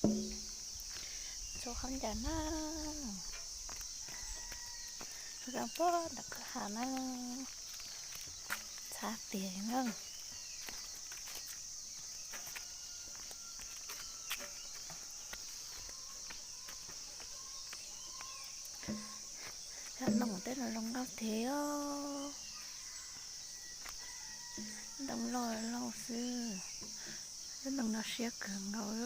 Txhua khaub ncaws na, zoo puag nram kwj ha na, txhab tiag na. Cov ntoo tej no zoo nkauj thiab os. Ntoo loj loj xwb. Lub ntoo no siab kawg nkaus.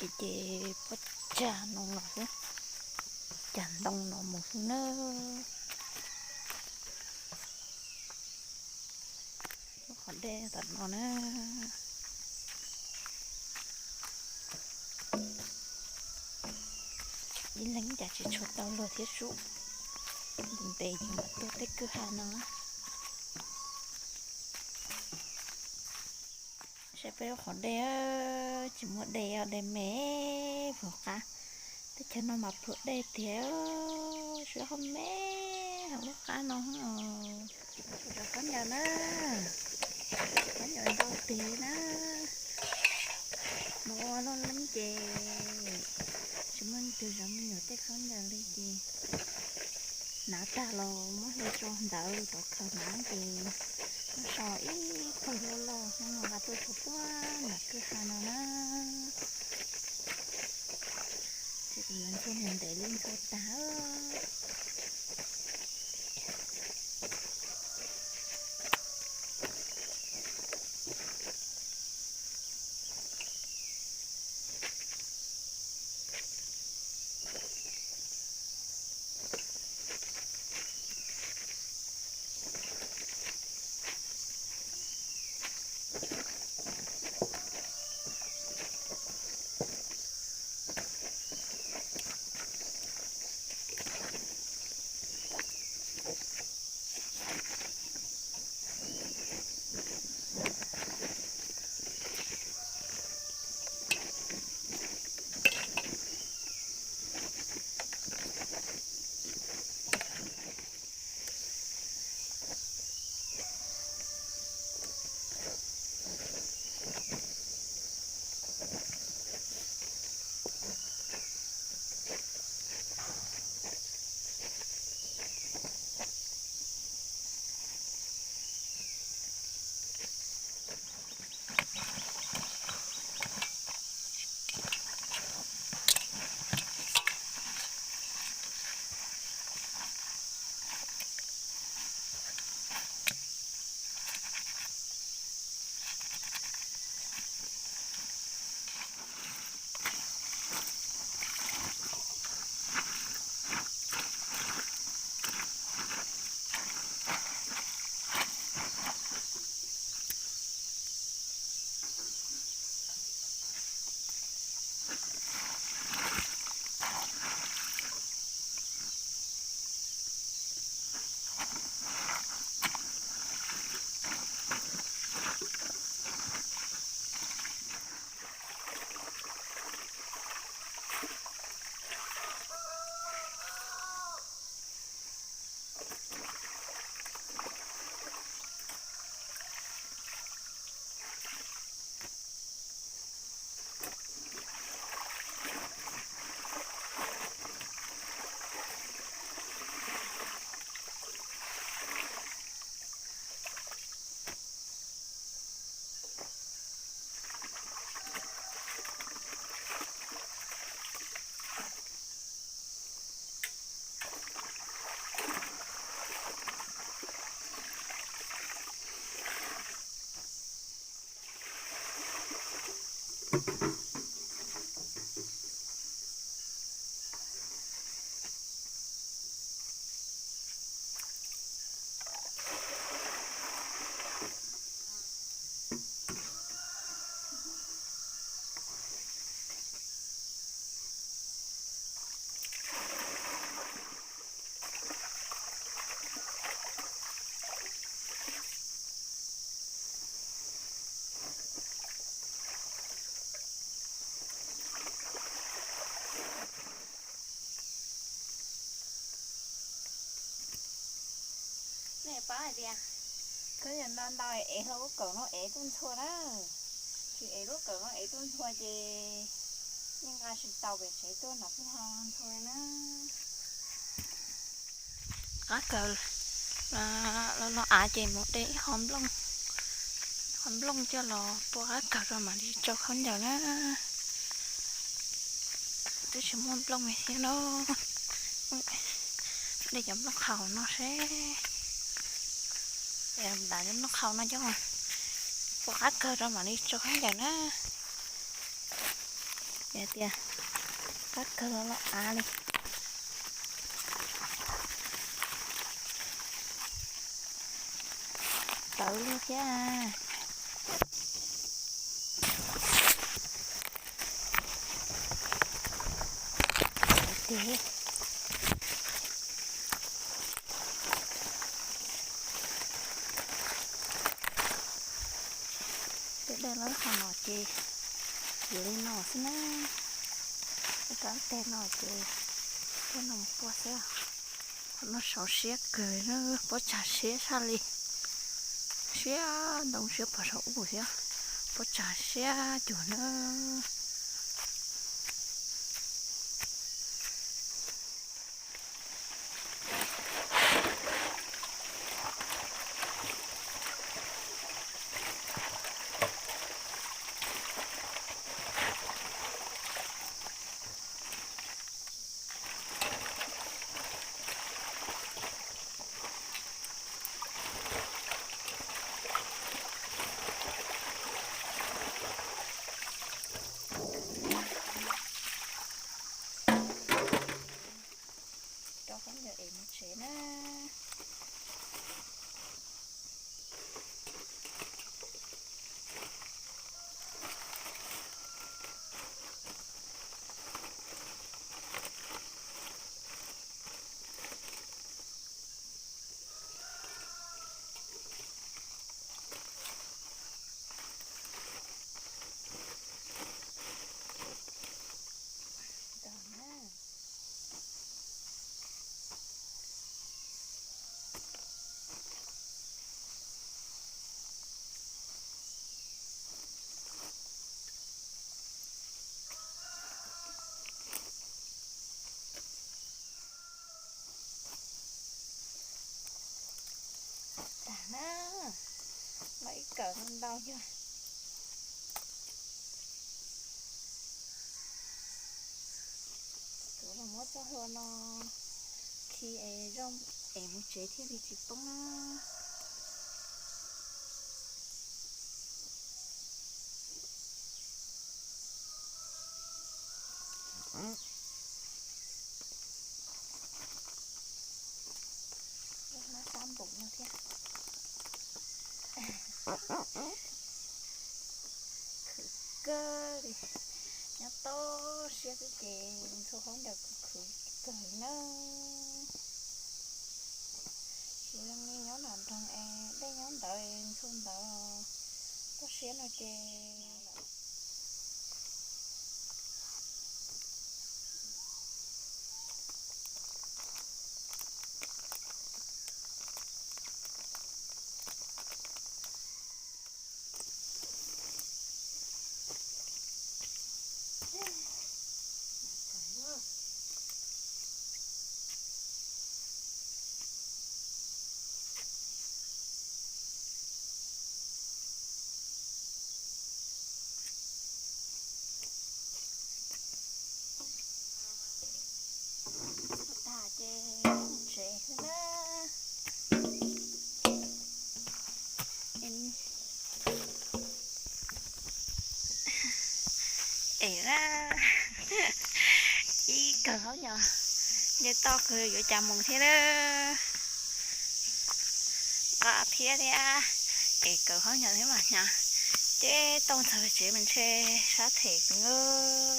Ces ces puab tsa no los xwb, cas ntoo no mus xwb na. Lub qhov dej tom no na. Ib leeg cas tsis tshua tau luag thiab sub. Ntev ntev ces mam tuaj tej kwj ha no. Saib peb lub qhov dej, tsis muaj dej, dej me, plhuav qab. Teb chaws no mas plhuav dej tiag, sub ho me hauv lub qab no. Cov khaub ncaws na, khaub ncaws ntau tiag na. Mus ua loj leeb ces tsis muaj leej twg zov me nyuam tej khaub ncaws li ces hnav tag los muab hle tso ntawd, rov khaws hnav ces muab so ib pawg loj loj, hnub no nqa tuaj tso puag nram kwj ha no na. Ces kuv yuav ntxhua ntev ntev li ntxhua tag. Pab hais tias koj yog ntau ntau es hlo lub kawm no es tuaj ntxhua na. Tsis es lub kawm no es tuaj ntxhua ces yeej nqa tsis tau pem tsev tuaj nram kwj ha ntxhua na. Qab kawg los los av ces mus de ib qho nplooj, qho nplooj coj los pua qab kawg rau mam li tsau khaub ncaws na. Twb tsis muaj nplooj li thiab no. De cov nplooj qhaus no seb, npam cov nplooj qhaus no coj pua qab kawg rau mam li tsau khaub ncaws na. Yog tias qab kawg los los av li. Tawv luaj thiab. Tawv tiag. Tej dej lawb qhov no ces yuav li no xwb na. Tej kab teg no ces tej no mus pua xwb. Qhov no saum siab kawg na, pob tsag siab saj li. Siab ntoo siab pog saum ub thiab, pob tsag siab cuag na. Rau khaub ncaws es mus tsev na. Tag na, los ib kawm ntau yog. Kuv los muab txoj hlua no khi es zoo es mus tsev thiaj li tsis poob na. Hnab xab npum no thiab. Khwv kawg li, nyob toj siab xwb ces ntxhua khaub ncaws khwv khwv kawg li na. Tsis zoo li nyob nram nroog es dej nyob ntawd ntxhua ntawd, toj siab no ces Tag ces mus tsev xwb na. Es na, ib kawm khaub ncaws, nce toj kawg yuav cas mus thiab na. Nqa phiab thiab, es kawm khaub ncaws thiab mas hnyav, ces tau ntxog tsev mas ntshe sab them kawg.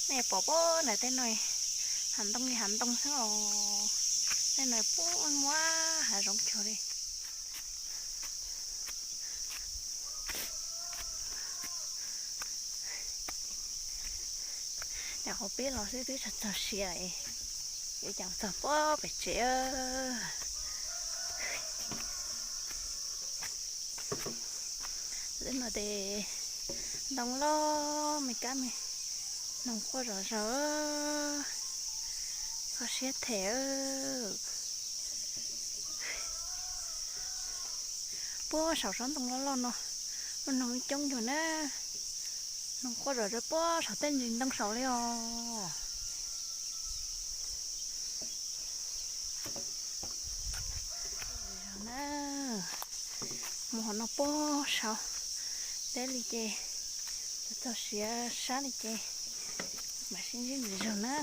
Nej pom puag ntawm tej no, hav ntoo li hav ntoo xwb os. Tej no puag muaj hav zoov cuag li. Nyuam qhuav pib los xwb twb txog txog siav, yuav cas txog puag pem tsev. Peb mas tes ntoo loj me kab me, noog quaj zom zaws, kho siab them. Puag saum tsob ntoo loj loj no, noog coob yug na, noog quaj zom zaws puag saum tej ntsis ntoo saud li os. Mus hauv no puag saud, deb li ces txog siav sab li ces mam sib ntsib ntsis zaug na.